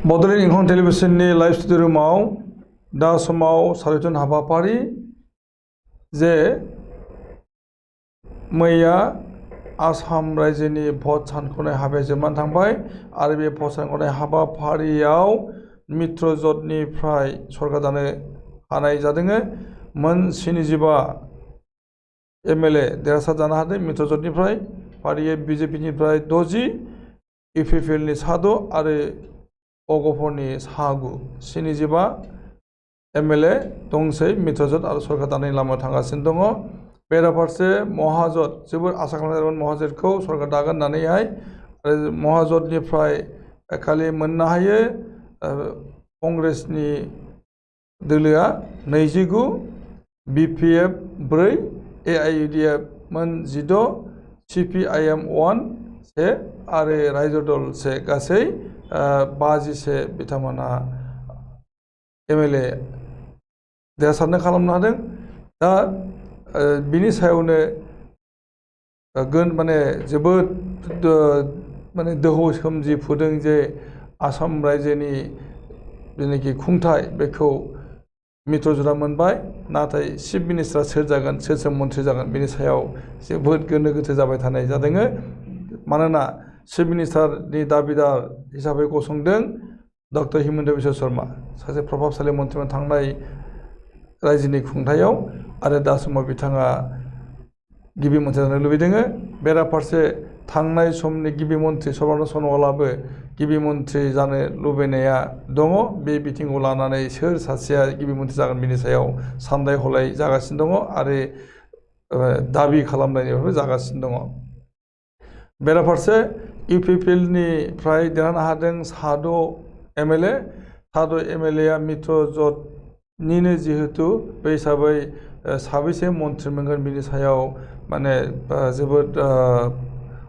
Bodoland इंखं टेलिभिजननि live studio रुमाव दा समाव सावरायथुन हाबाफारि जे मैया आसाम रायजोनि भट सानख'नाय हाबाया जोबनानै थांबाय आरो बे भट सानख'नाय हाबाफारियाव मित्रजोटनिफ्राय सरकार दानो हानाय जादों। मोन 75 एमएलए देरहासार जानो हादों मित्रजोटनिफ्राय, फारियै बिजेपिनिफ्राय 60, इउपिपिएलनि 6 आरो अगपनि 9, 75 एमएलए दंसै मित्रजोट आरो सरकार दानायनि लामायाव थांगासिनो दङ। बेराफारसे महाजोट जोबोर आसा खालामनाय जादोंमोन महाजोटखौ सरकार दागोन होननानैहाय, आरो महाजोटनिफ्राय खालि मोननो हायो कंग्रेसनि दोलोआ 29, बिपिएफ 4, एआइइडिएफ मोन 16, सिपिआइएम 1 आरो रायजो दल 1 गासै 51 बिथांमोना एमएलए देरहासारनो खालामनो हादों। दा बिनि सायावनो जोबोद दोहौ सोमजिफुदों जे आसाम रायजोनि जेनाखि खुंथाय बेखौ मित्रजोटआ मोनबाय, नाथाय चिफ मिनिस्टारा सोर जागोन, सोर मन्थ्रि जागोन बेनि सायाव जोबोद गोनो गोथो जाबाय थानाय जादों। मानोना चिफ मिनिस्टारनि दाबिदार हिसाबै गसंदों डक्टर हिमन्त बिश्व शर्मा, सासे प्रभाबशालि मन्थ्रिमोन थांनाय रायजोनि खुंथायाव, आरो दा समाव बिथाङा गिबि मन्थ्रि जानो लुबैदों। बेराफारसे थांनाय समनि गिबि मन्थ्रि सर्बानन्द सन'वालाबो गिबि मन्थ्रि जानो लुबैनाया दङ। बे बिथिंखौ लानानै सोर सासेया गिबि मन्थ्रि जागोन बिनि सायाव सानलाय हलाय जागासिनो दङ आरो दाबि खालामनायनिफ्रायबो जागासिनो दङ। बेराफारसे इउपिपिएलनिफ्राय देरहानो हादों 6 एमएलए, 6 एमएलएआ मित्रजोटनिनो जिहेतु बे हिसाबै साबैसे मन्थ्रि मोनगोन बिनि सायाव जोबोद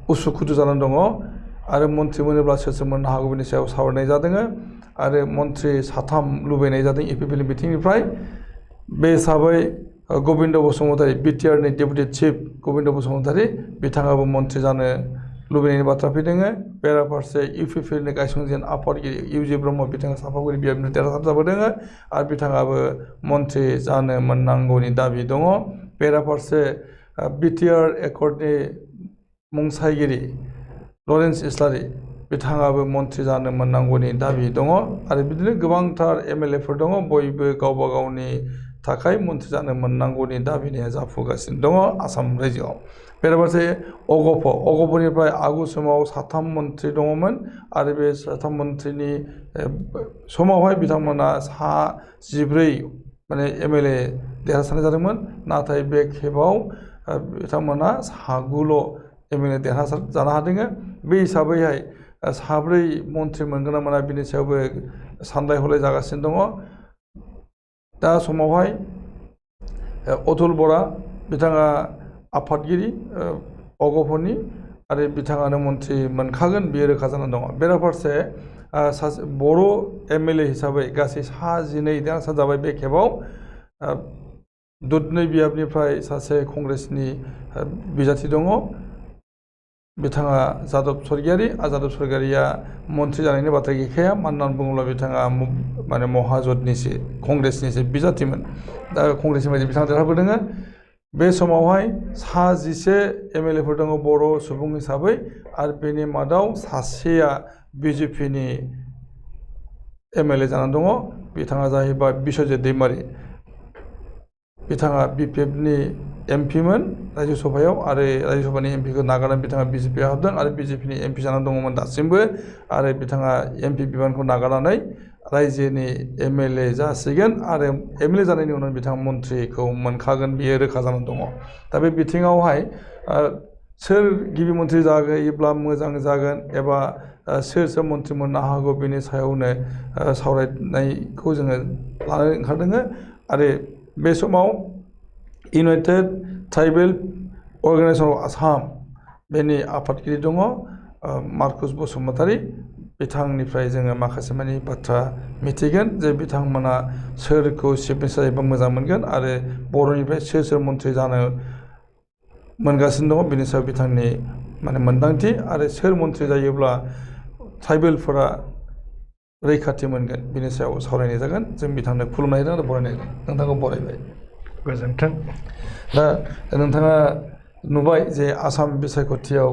उसुखुथु जानानै दङ, आरो मन्थ्रि मोनोब्ला सोर मोननो हागौ बिनि सायाव सावरायनाय जादों, आरो मन्थ्रि 3 लुबैनाय जादों इउपिपिएलनि बिथिंनिफ्राय। बे हिसाबै गबिन्द बसुमतारी, बिटिआरनि डेपुटि चिफ गबिन्द बसुमतारी बिथाङाबो मन्थ्रि जानो लुबैनायनि बाथ्रा फैदों। बेराफारसे इउपिपिएलनि गायसनजेन आफादगिरि इउजि ब्रह्म बिथाङा सापागुरि बियाबनिफ्राय देरहासार जाबोदों आरो बिथाङाबो मन्थ्रि जानो मोननांगौनि दाबि दङ। बेराफारसे बिटिआर एकर्डनि मुंसायगिरि लरेन्स इस्लारि बिथाङाबो मन्थ्रि जानो मोननांगौनि दाबि दङ, आरो बिदिनो गोबांथार एमएलएफोर दङ, बयबो गावबा गावनि थाखाय मन्थ्रि जानो मोननांगौनि दाबिनाया जाफुगासिनो दङ आसाम रायजोआव। बेराफारसे अगपनिफ्राय आगु समाव 3 मन्थ्रि दङमोन, आरो बे 3 मन्थ्रिनि समावहाय बिथांमोना 14 एमएलए देरहासारनाय जादोंमोन, नाथाय बे खेबाव बिथांमोना 9ल' एमएलए देरहासार जानो हादों। बे हिसाबैहाय 4 मन्थ्रि मोनगोन ना मोना बिनि सायावबो सानलाय हलाय जागासिनो दङ। दा समावहाय अतुल बरा बिथाङा आफादगिरि अगपनि, आरो बिथाङानो मन्थ्रि मोनखागोन बेयो रोखा जानानै दङ। बेराफारसे सासे बर' एमएलए हिसाबै गासै 12 देरहासार जाबाय बे खेबाव। दुधनै बियाबनिफ्राय सासे कंग्रेसनि बिजाथि दङ, बिथाङा जादब स्वर्गियारि, आरो जादब स्वर्गियारिया मन्थ्रि जानायनि बाथ्रा गैखाया, मानो होननानै बुङोब्ला बिथाङा महाजोटनिसो कंग्रेसनिसो बिजाथिमोन, दा कंग्रेसनिफ्राय बिथाङा देरहाबोदों। बे समावहाय 11 एमएलएफोर दङ बर' सुबुं हिसाबै, आरो बेनि मादाव सासेया बिजेपिनि एमएलए जानानै दङ, बिथाङा जाहैबाय बिश्वजित दैमारि। बिथाङा बिपिएफनि एमपिमोन रायजो सभायाव, आरो रायजो सभानि एमपिखौ नागारनानै बिथाङा बिजेपिआव हाबदों, आरो बिजेपिनि एमपि जानानै दङमोन दासिमबो, आरो बिथाङा एमपि बिबानखौ नागारनानै रायजोनि एमएलए जासिगोन, आरो एमएलए जानायनि उनाव बिथाङा मन्थ्रिखौ मोनखागोन बेयो रोखा जानानै दङ। दा बे बिथिङावहाय सोर गिबि मन्थ्रि जायोब्ला मोजां जागोन, एबा सोर मन्थ्रि मोननो हागौ बेनि सायावनो सावरायनायखौ जोङो लानो ओंखारदों। आरो बे समाव United tribal organisation of Assam बेनि आफादगिरि दङ मार्कुस बसुमतारी, बिथांनिफ्राय जोङो माखासे बाथ्रा मिथिगोन जे बिथांमोना सोरखौ चिफ मिनिस्टार जायोबा मोजां मोनगोन, आरो बर'निफ्राय सोर मन्थ्रि जानो मोनगासिनो दङ बेनि सायाव बिथांनि मोन्दांथि, आरो सोर मन्थ्रि जायोब्ला ट्राइबेलफोरा रैखाथि मोनगोन बिनि सायाव सावरायनाय जागोन जों बिथांनो खुलुमनाय आरो बरायनाय नोंथांखौ बरायबाय गोजोन्थों दा नोंथाङा नुबाय जे आसाम बिसायख'थियाव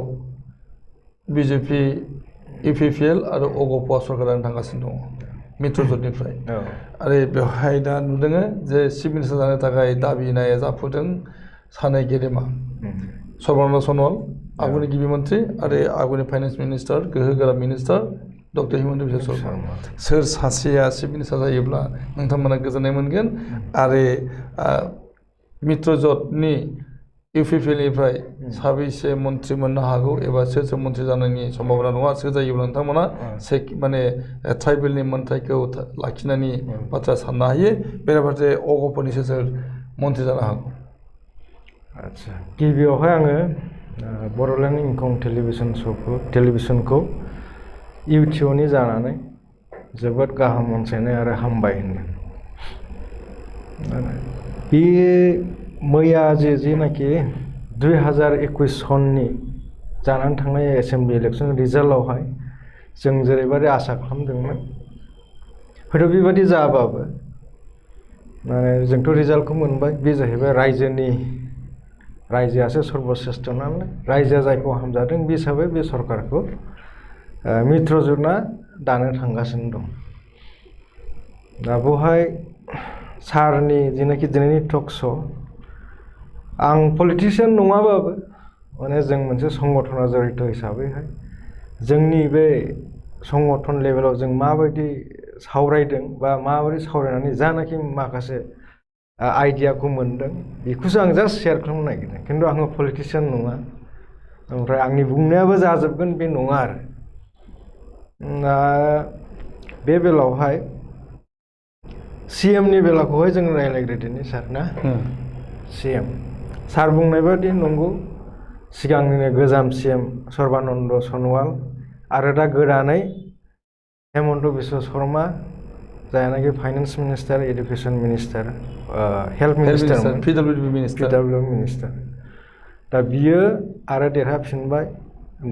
बिजेपि इउपिपिएल आरो अगप'आ सरकारानो थांगासिनो दङ मित्रजोटनिफ्राय आरो बेवहाय दा नुदों जे चिफ मिनिस्टार जानो थाखाय दाबिनाया जाफुदों सानै गेदेमा सर्बानन्द सन'वाल आगुनि गिबि मन्थ्रि आरो आगुनि फाइनेन्स मिनिस्टार गोहोगोरा मिनिस्टार डक्टर हिमन्त बिश्व शर्मा सोर सासेया चिफ मिनिस्टार जायोब्ला नोंथांमोना गोजोननाय मोनगोन आरो मित्रजोटनि इउपिपिएलनिफ्राय साबैसे मन्त्रि मोननो हागौ एबा सोर सोर मन्त्रि जानायनि सम्भाबना दङ सोर जायोब्ला नोंथांमोना माने ट्राइबेलनि मोन्थायखौ लाखिनायनि बाथ्रा साननो हायो बेराफारसे अगप'नि सोर मन्त्रि जानो हागौ आदसा गिबियावहाय आङो बड'लेण्ड इंखं टेलिभिसनखौ इउटिउबनि जानानै जोबोद गाहाम अनसायनाय आरो हामबाय होनदों बे मैया जेनाखि 2021 सननि जानानै थांनाय एसेम्बलि इलेक्सन रिजाल्टआवहाय जों जेरैबायदि आसा खालामदोंमोन हयथ' बेबायदि जाबाबो माने जोंथ' रिजाल्टखौ मोनबाय बे जाहैबाय रायजोआसो सर्बश्रेष्ठ नालाय रायजोआ जायखौ हामजादों बे हिसाबै बे सरकारखौ मित्रजोटआ दानो थांगासिनो दं दा बेवहाय सारनि जेनाखि दिनैनि टक श' आं पलिटिशियान नङाबाबो माने जों मोनसे संगठनाव जड़ित हिसाबैहाय जोंनि बे संगठन लेभेलाव जों माबायदि सावरायदों बा माबायदि सावरायनानै जानाखि माखासे आइडियाखौ मोनदों बेखौसो आं जास्ट शेयार खालामनो नागिरदों खिन्थु आङो पलिटिशियान नङा ओमफ्राय आंनि बुंनायाबो जाजोबगोन बे नङा आरो दा बे बेलायावहाय CMनि बेलाखौहाय जों रायज्लायग्रोदिनि सार ना CM सार बुंनाय बादि नंगौ सिगांनिनो गोजाम CM सर्बानन्द सन'वाल आरो दा गोदानै हेमन्त बिश्व शर्मा जायनाखि finance minister education minister health minister PWD minister दा बियो आरो देरहाफिनबाय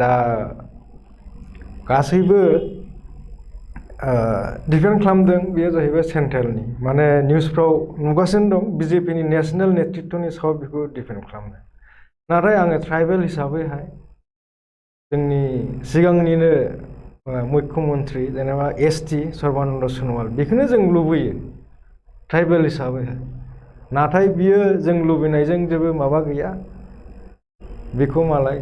दा गासैबो डिपेन्ड खालामदों बेयो जाहैबाय सेन्ट्रेलनि माने निउसफ्राव नुगासिनो दं बिजेपिनि नेसनेल नेतृत्वनि सायाव बेखौ डिपेन्ड खालामदों नाथाय आङो ट्राइबेल हिसाबैहाय जोंनि सिगांनिनो मुख्यमन्त्रि जेनेबा ST सर्बानन्द सन'वाल बेखौनो जों लुबैयो ट्राइबेल हिसाबैहाय नाथाय बियो जों लुबैनायजों जेबो माबा गैया बेखौ मालाय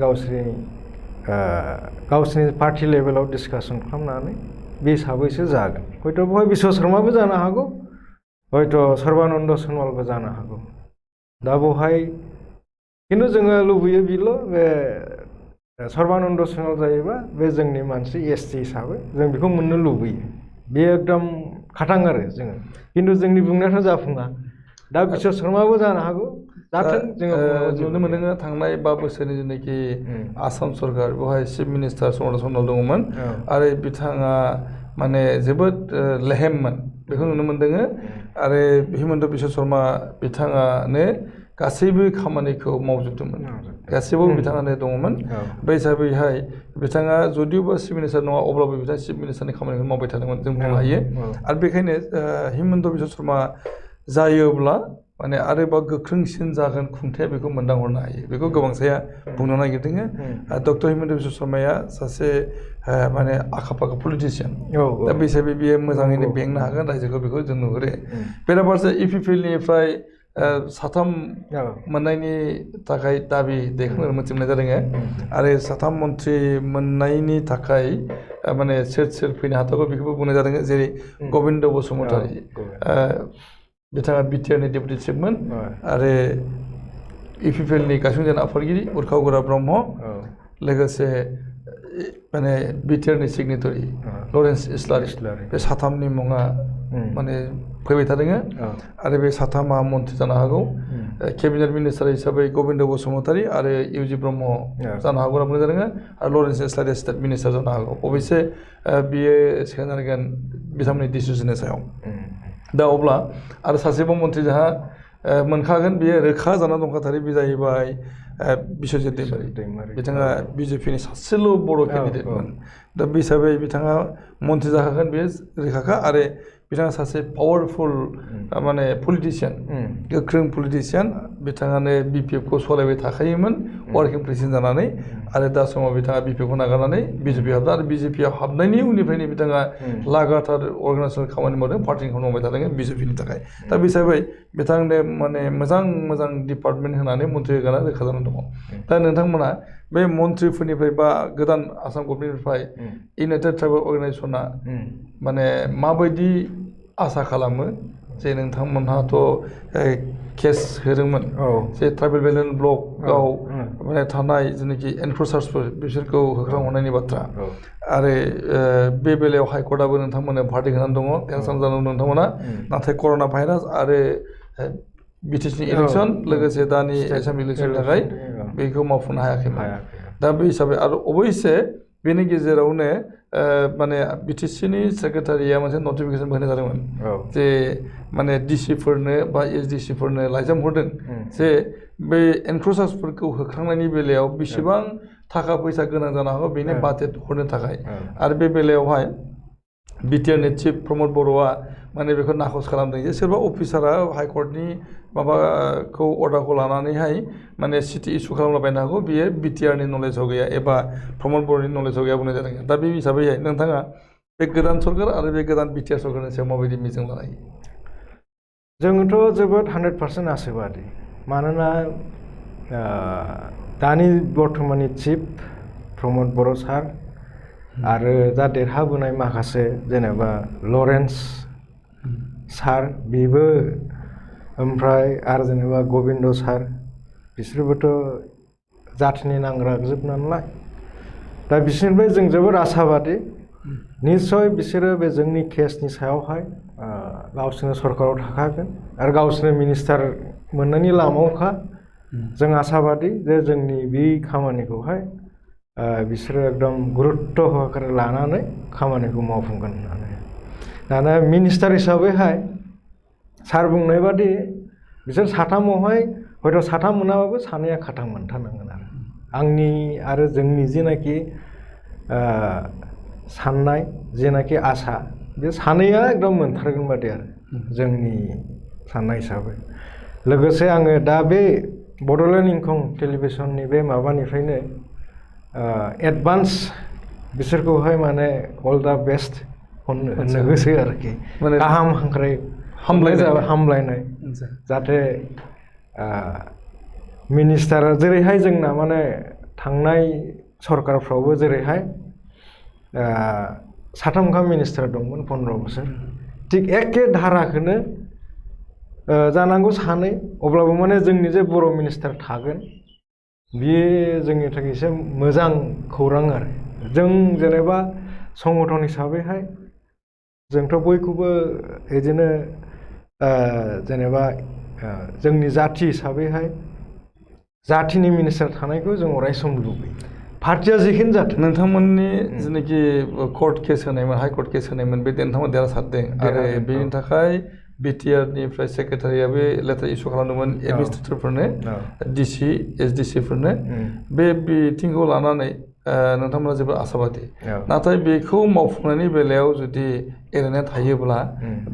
गावसोरनि पार्टि लेभेलाव डिसकासन खालामनानै बे हिसाबैसो जागोन हयथ' बेवहाय बिश्व शर्माबो जानो हागौ हयथ' सर्बानन्द सन'वालबो जानो हागौ दा बेवहाय खिन्थु जोङो लुबैयो बेल' बे सर्बानन्द सन'वाल जायोबा बे जोंनि मानसि ST हिसाबै जों बेखौ मोननो लुबैयो बे एकदम खाथां आरो जोङो खिन्थु जोंनि बुंनायाथ' जाफुङा दा बिश्व शर्माबो जानो हागौ जाथों जोङो नुनो मोनदों थांनाय 5 बोसोरनि जेनाखि आसाम सरकार बेवहाय चिफ मिनिस्टार सर्बानन्द सन'वाल दङमोन आरो बिथाङा माने जोबोद लेहेममोन बेखौ नुनो मोनदों आरो हिमन्त बिश्व शर्मा बिथाङानो गासैबो खामानिखौ मावजोबदोंमोन गासैबो बिथाङानो दङमोन बे हिसाबैहाय बिथाङा जदिउबा चिफ मिनिस्टार नङा अब्लाबो बिथाङा चिफ मिनिस्टारनि खामानिखौ मावबाय थादोंमोन जों बुंनो हायो आरो बेखायनो हिमन्त बिश्व शर्मा जायोब्ला माने आरोबाव गोख्रोंसिन जागोन खुंथाया बेखौ मोनदांहरनो हायो बेखौ गोबांसाया बुंनो नागिरदों डक्टर हिमन्त बिश्व शर्माया सासे माने आखा फाखा पलिटिशियान दा बे हिसाबै बियो मोजाङैनो बेंनो हागोन रायजोखौ बेखौ जों नुहुरो बेराफारसे इउपिपिएलनिफ्राय 3 मोननायनि थाखाय दाबि दैखांनो मोनथिनाय जादों आरो 3 मन्त्रि मोननायनि थाखाय माने सोर फैनो हाथावगौ बेखौबो बुंनाय जादों जेरै गबिन्द बसुमतारी बिथाङा बिटिआरनि डेपुटि चिफमोन आरो इउपिपिएलनि गायसनजानाय आफादगिरि उरखाव गोरा ब्रह्म लोगोसे माने बिटिआरनि सिगनेटारि लरेन्स इस्लारि बे 3नि मुङा माने फैबाय थादों आरो बे 3आ मन्त्रि जानो हागौ केबिनेट मिनिस्टार हिसाबै गबिन्द बसुमतारी आरो इउजि ब्रह्म जानो हागौ होनना बुंनाय जादों आरो लरेन्स इस्लारिया स्टेट मिनिस्टार जानो हागौ अबयसे बियो सोनारगोन बिथांमोननि डिसिसननि सायाव दा अब्ला आरो सासेबाव मन्त्रि जाहा मोनखागोन बियो रोखा जाना दंखाथारो बे जाहैबाय बिश्वजित दैमारि दैमारि। बिथाङा बिजेपिनि सासेल' बर' केन्डिडेटमोन दा बे हिसाबै बिथाङा मन्थ्रि जाखागोन बे रोखाखा आरो बिथाङा सासे पावारफुल माने पलिटिसियान गोख्रों पलिटिसियान बिथाङानो BPF खौ सालायबाय थाखायोमोन वार्किं प्रेसिडेन्ट जानानै आरो दा समाव बिथाङा BPF खौ नागारनानै बिजेपि हाबदों आरो बिजेपि हाबनायनि उननिफ्रायनो बिथाङा लागातार अर्गानाइजेसन खामानि मावदों पार्टिनि खामानि मावबाय थादों बिजेपिनि थाखाय दा बे हिसाबै बिथांनो माने मोजां डिपार्टमेन्ट होनानै मन्थ्रि होगाना रोखा जानानै दङ दा नोंथांमोना बे मन्थ्रिफोरनिफ्राय बा गोदान आसाम गभर्नमेन्टनिफ्राय इउनाइटेड ट्राइबेल अर्गानाइजेसना माने माबायदि आसा खालामो जे नोंथांमोनहाथ' केस होदोंमोन जे ट्राइबेल बेलेन्स ब्लकआव माने थानाय जेनाखि एनक्रोचार्सफोर बिसोरखौ होख्रांहरनायनि बाथ्रा आरो बे बेलायाव हाइकर्टआबो नोंथांमोननो भार्डिक्ट होनानै दङ देरहासार जानानै नोंथांमोना नाथाय कर'ना भाइरास आरो बिटिसिनि इलेक्सन लोगोसे दानि एसेम्बलि इलेक्सननि थाखाय बेखौ मावफुंनो हायाखैमोन दा बे हिसाबै आरो अबयसे बेनि गेजेरावनो माने बिटिसिनि सेक्रेटारिया मोनसे नटिफिकेसन होनाय जादोंमोन जे माने डिसिफोरनो बा एसडिसिफोरनो लाइजाम हरदों जे बे एनक्रोचार्सफोरखौ होख्रांनायनि बेलायाव बेसेबां थाखा फैसा गोनां जानो हागौ बेनि बाजेट हरनो थाखाय आरो बे बेलायावहाय बिटिआरनि चिफ प्रमद बर'आ माने बेखौ नाखस खालामदों जे सोरबा अफिसारा हाइकर्टनि माबाखौ अर्डारखौ लानानैहाय माने सिटि इस्यु खालामलाबायनो हागौ बियो बिटिआरनि नलेजाव गैया एबा प्रमद बर'नि नलेजाव गैया बुंनाय जादों दा बे हिसाबैहाय नोंथाङा बे गोदान सरकार आरो बे गोदान बिटिआर सरकारनि सायाव माबायदि मिजिं लायो जोङोथ' जोबोद 100% आशाबादि मानोना दानि बर्तमाननि चिफ प्रमद बर' सार आरो दा देरहाबोनाय माखासे जेनेबा लरेन्स सार बेबो ओमफ्राय आरो जेनेबा गबिन्द सार बिसोरबोथ' जाथिनि नांग्राजोब नालाय दा बिसोरनिफ्राय जों जोबोद आशाबादि निस्सय बिसोरो बे जोंनि केसनि सायावहाय गावसोरनो सरकाराव थाखागोन आरो गावसोरनो मिनिस्टार मोननायनि लामायावखा जों आशाबादि जे जोंनि बे खामानिखौहाय बिसोरो एकदम गुरुत्त सहकारे लानानै खामानिखौ मावफुंगोन होननानै दाना मिनिस्टार हिसाबैहाय सार बुंनाय बादि बिसोर साथामावहाय हयथ' साथाम मोनाबाबो सानैया खाथाम मोनथारनांगोन आंनि आरो जोंनि जेनाखि साननाय जेनाखि आसा बे सानैया एकदम मोनथारगोन बादि आरो जोंनि साननाय हिसाबै लोगोसे आङो दा बे बड'लेण्ड इंखं टेलिभिसननि बे माबानिफ्रायनो एडभान्स बिसोरखौहाय माने अल दा बेस्ट होननो गोसो आरोखि गाहाम हामलायनाय जाहाथे मिनिस्टारा जेरैहाय जोंना माने थांनाय सरकारफ्रावबो जेरैहाय साथाम गाहाम मिनिस्टार दंमोन 15 बोसोर थिग एखे धाराखौनो जानांगौ सानै अब्लाबो माने जोंनि जे बर' मिनिस्टार थागोन बियो जोंनि थाखाय एसे मोजां खौरां आरो जों जेनेबा संगठन हिसाबैहाय जोंथ' बयखौबो बिदिनो जेनेबा जोंनि जाथि हिसाबैहाय जाथिनि मिनिस्टार थानायखौ जों अराय सम लुबैयो पार्टिया जेखिनो जाथों नोंथांमोननि जेनाखि कर्ट केस होनायमोन हाइकर्ट केस होनायमोन बे नोंथांमोन देरहासारदों आरो बेनि थाखाय बिटिआरनिफ्राय सेक्रेटारियाबो लेटार इस्यु खालामदोंमोन एडमिनिस्ट्रेटरफोरनो डिसि एसडिसिफोरनो बे बिथिंखौ लानानै नोंथांमोना जोबोद आशाबादि नाथाय बेखौ मावफुंनायनि बेलायाव जुदि एरैनो थायोब्ला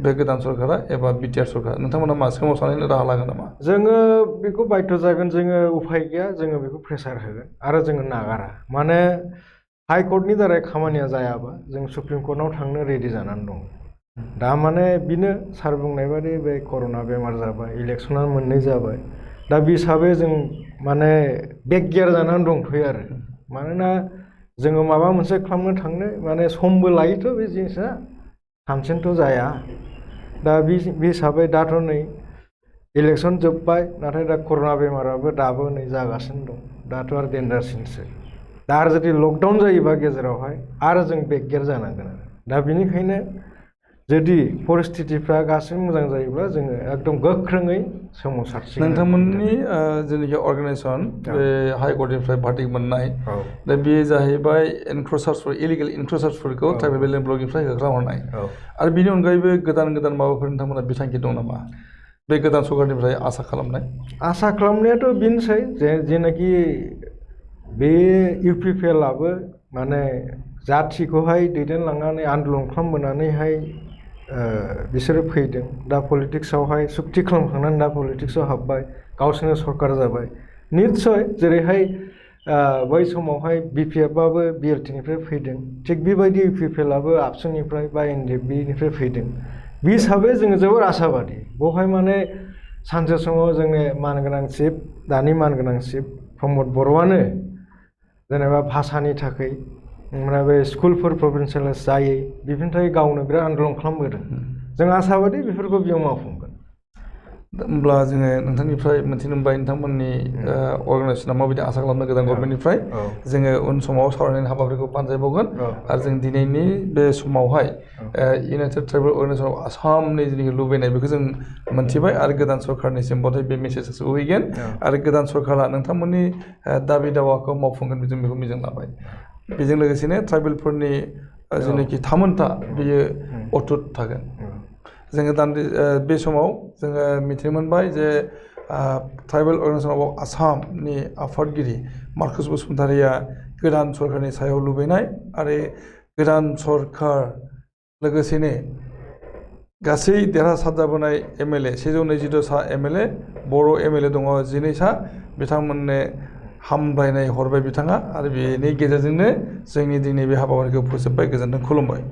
बे गोदान सरकारा एबा बिटिआर सरकार नोंथांमोना मा सोमावसारनायनि राहा लागोन नामा जोङो बेखौ बायध' जागोन जोङो उफाय गैया जोङो बेखौ प्रेसार होगोन आरो जोङो नागारा माने हाइकर्टनि दारै खामानिया जायाबा जों सुप्रिम कर्टआव थांनो रेडि जानानै दं दा माने बिनो सार बुंनाय बादि बे कर'ना बेमार जाबाय इलेक्सना मोननै जाबाय दा बे हिसाबै जों माने बेकगियार जानानै दंथ'यो आरो मानोना जोङो माबा मोनसे खालामनो थांनो माने समबो लायोथ' बे जिनिसा सानसेनोथ' जाया दा बे हिसाबै दाथ' नै इलेक्सन जोब्बाय नाथाय दा कर'ना बेमाराबो दाबो नै जागासिनो दं दाथ' आरो डेन्जारसिनसो दा आरो जुदि लकडाउन जायोबा गेजेरावहाय आरो जों बेकगियार जानांगोन आरो दा बेनिखायनो जुदि परिस्थितिफ्रा गासिबो मोजां जायोब्ला जोङो एकदम गोख्रोङै सोमावसारसिगोन नोंथांमोननि जेनाखि अर्गानाइजेसन बे हाइकर्टनिफ्राय भार्डिक्ट मोननाय दा बेयो जाहैबाय एनक्रोचार्सफोर इलिगेल एनक्रोचार्सफोरखौ ट्राइबेल बेलेन्स ब्लकनिफ्राय होख्रांहरनाय आरो बेनि अनगायैबो गोदान माबाफोर नोंथांमोना बिथांखि दं नामा बे गोदान सरकारनिफ्राय आसा खालामनाय? आसा खालामनायाथ' बेनोसै जेनाखि बे इउपिपिएलआबो माने जाथिखौहाय दैदेनलांनानै आन्दलन खालामबोनानैहाय बिसोरो फैदों दा पलिटिक्सआवहाय सुक्ति खालामखांनानै दा पलिटिक्सआव हाबबाय गावसोरनो सरकार जाबाय निस्सय जेरैहाय बै समावहाय बिपिएफआबो बिएलटिनिफ्राय फैदों थिग बेबायदि इउपिपिएलआबो आबसुनिफ्राय बा एनडिएफबिनिफ्राय फैदों बे हिसाबै जोङो जोबोर आसाबादि बेवहाय माने सानसे समाव जोंनि मानगोनां चिफ दानि मानगोनां चिफ प्रमद बर'आनो जेनेबा भाषानि थाखाय ओमफ्राय बे स्कुलफोर प्रभिन्सियेलाइज जायै बेफोरनि थाखाय गावनो बिराद आन्दलन खालामबोदों जों आसाबादि बेफोरखौ बेयाव मावफुंगोन। होमब्ला जोङो नोंथांनिफ्राय मोनथिनो मोनबाय नोंथांमोननि अर्गानाइजेसना माबायदि आसा खालामनो गोदान गभर्नमेन्टनिफ्राय जोङो उन समाव सावरायनायनि हाबाफारिखौ बानजायबावगोन आरो जों दिनैनि बे समावहाय इउनाइटेड ट्राइबेल अर्गानाइजेसन अफ आसामनि जिनिखि लुबैनाय बेखौ जों मोनथिबाय आरो गोदान सरकारनिसिम बथाय बे मेसेजआ सहैगोन आरो गोदान सरकारा नोंथांमोननि दाबि दावाखौ मावफुंगोन जों बेखौ मिजिं लाबाय। बेजों लोगोसेनो ट्राइबेलफोरनि जिनिखि थामोनथा बेयो अटुट थागोन। जोङो बे समाव जोङो मिथिनो मोनबाय जे ट्राइबेल अर्गानाइजेसन अफ आसामनि आफादगिरि मार्कास बसुमतारिया गोदान सरकारनि सायाव लुबैनाय आरो गोदान सरकार लोगोसेनो गासै देरहासार जाबोनाय एमएलए 122 सा एमएलए बर' एमएलए दङ 12 सा बिथांमोननो हामलायनाय हरबाय बिथाङा आरो बेनि गेजेरजोंनो जोंनि दिनै बे हाबाफारिखौ फोजोबबाय। गोजोन्थों, खुलुमबाय।